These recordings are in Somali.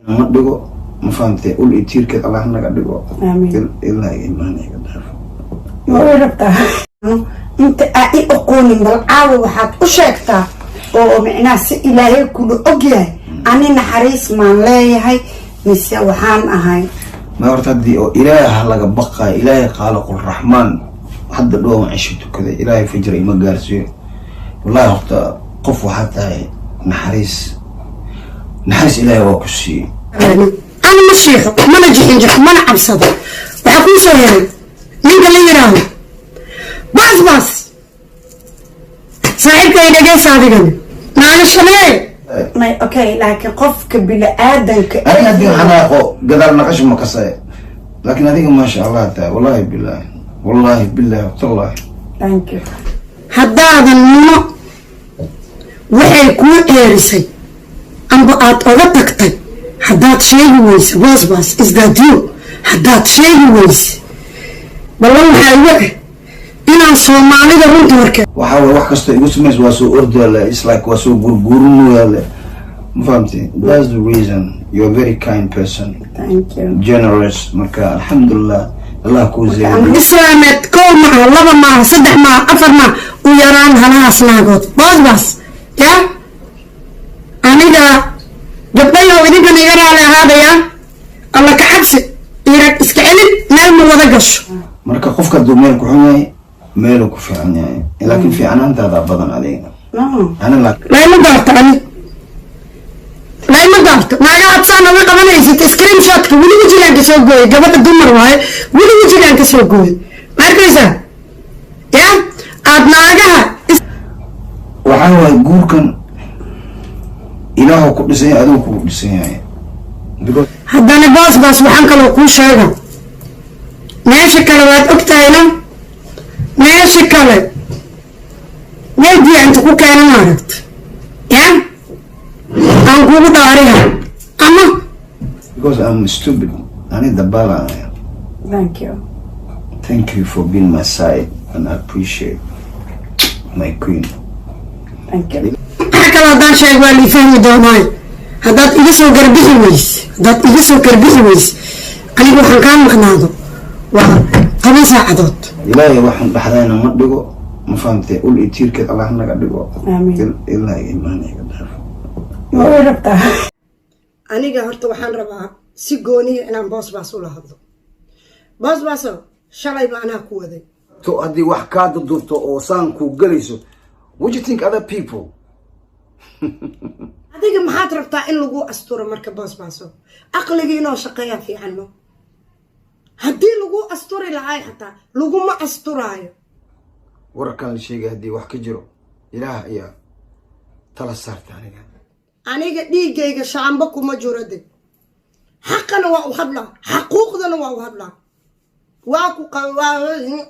Ma dhigo, ma fahamtay? Ul iyo tiirkeed Allah naga dhigo. Aamiin. Ilaa imaan iga dhaafo. Ma way rabtaa inta aa i oqoonin? Bal caawa waxaad u sheegtaa oo micnaha si Ilaahay kula ogyahay, ani naxariis maan leeyahay mise waxaan ahay? Ma horta haddii oo Ilaah laga baqaayo, Ilaahay qaaliqul raxmaan, hadda dhowaan cisho tukaday, Ilaahay fajra ima gaarsiiyo. Wallahi horta qof waxaa tahay naxariis, naxariis Ilaahay waa ku siiyey. Ana ma shiixo, mana jixinjixo, mana cabsado. Waxaa kuu soo heray ninka la yidhaaho Baas Baas, saaxiibkay. Dhegeysa adigana naagashamee may, okay, laakiin qofka bini-aadanka Aniga haddii xanaaqo, gadaal naqasho ma kasaya, laakiin adiga maasha Allah tahay, wallahi billahi, wallahi billahi, tallahi. Thank you. Haddaadan muno waxay kuu ceerisay amba aad oga tagtay haddaad sheegi weyse, Boos Baas, is that you? Haddaad sheegi weyse, ballan waxaa igu ah inaan Soomaalida runta warkee. Waxaa waye, wax kastoo igu samays waa soo ordaale, it's like waa soo gurguurinayaale, ma fahamtay? That's the reason. You're a very kind person. Thank you. Generous. Marka alxamdulilah, Allah kuu zeeyo. Islaameed kow maaha, laba maaha, saddex maaha, afar maaha, u yaraan halahaas naagood, Boos Baas. Ya aniga gabdhayow, idinkan iga raali ahaadaya. Alla ka cabsi irag iska celin, meel ma wada gasho. Marka qofka hadduu meel ku xun yahay, meeluu ku fiican yahay, laakiin fiicnaantaada badan adiga ana Layma daarto, ani layma daarto. Naaga aad saan uga qabanaysid screenshotka, weli wejigaan kasoo gooyay. Gabadha dumar waaye, weli wejigaan kasoo gooyay. Ma arkaysaa? Ya aad naagaha Waxaa waaye, guurkan Ilaahu ku dhisan yahay, adigu kugu dhisan yahay, because Haddana Boos Baas, waxaan kaloo kuu sheega, meesha kale waad og tahayno, meesha kale meediya inta ku keenan aragta ya aan kugu dhaariha ama Because I'm stupid, ani dabaala. Thank you. Thank you for being my side and I appreciate, my queen. Thank you. Waxa kaloo haddaan sheeg waa lii fahmi doonaayo. Haddaad iga soo garbixi weyse, haddaad iga soo garbixi weyse, aniga waxaan kaa maqnaado waa 10 saacadood. Ilaahay waxaan dhaxdayna ma dhigo, ma fahamtay? Ul iyo tiirkeed Allah naga dhigo. Aamiin. Ilaa imaan iga dhaafo. Ma way rabtaa? Aniga horta waxaan rabaa si gooniya inaan Boos Baas ula hadlo. Boos Baaso, shalay ba anaa ku waday. To haddii wax kaa dudurto oo saan kuu gelayso, would you think other people? Adiga maxaad rabtaa in lagu asturo? Marka Boos Baaso, aqligii inoo shaqeeyaa fiicanno. Haddii lagu asturi lahaay, xataa laguma asturaayo. Wararkan la sheegay haddii wax ka jiro, Ilaah ayaa tala saarta aniga. Aniga dhiiggayga shaambo kuma jiro de. Xaqana waa u hadlaa, xaquuqdana waa u hadlaa. Waa ku waa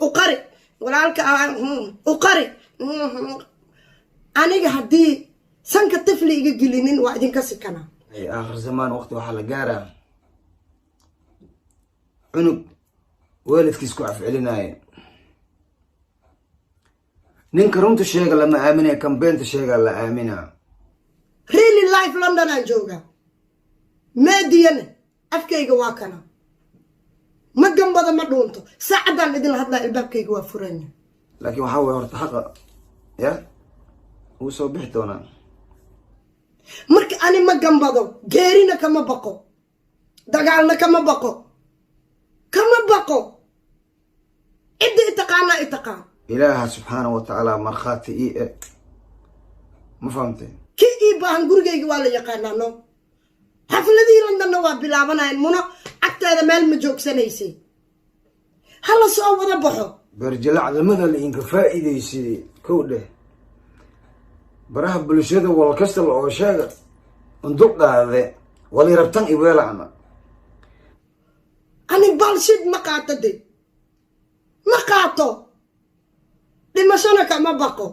u qari walaalka, u qari. Aniga haddii sanka tifli iga gelinin, waa idinka sikanaa. Ay, aakhir zamaan waqti waxaa la gaaraa cunug waalidkiis ku afcelinaayo. Ninka runta sheega lama aaminaya, kan beenta sheega la aaminaa. Really life London aan joogaa, meediyana afkayga waa kana. Ma gambada, ma dhuunto. Saacaddaan idinla hadlaa albaabkayga waa furanya. Laakiin waxaa waye, horta xaqa ya wuu soo bixi doonaa. Marka ani ma gambado, geerina kama baqo, dagaalna kama baqo, kama baqo. Cidda i taqaanaa i taqaan. Ilaaha subxaana wa tacaala markhaati ii e, ma fahamtay? Kii ii baahan gurigayga waa la yaqaanaa. No, xafladihii Londonna waa bilaabanayan. Muno cagteeda meel ma joogsanaysay, hala soo wada baxo. Beerjalacdamada la inka faa'iidaysaday kow dheh, baraha bulshada wal kasta la oo sheega undulqaade wali rabtan iweelacna. Ani bullshit ma qaato de, ma qaato, dhimashona kama baqo.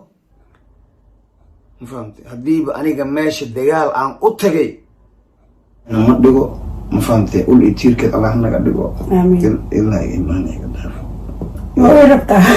Ma fahamtay? Haddiiba aniga meesha dagaal aan u tagay ma dhigo, ma fahamtay? Ul iyo tiirkeed Allah naga dhigo. Aamiin. Ilaa imaan iga dhaafo. Ma way rabtaa?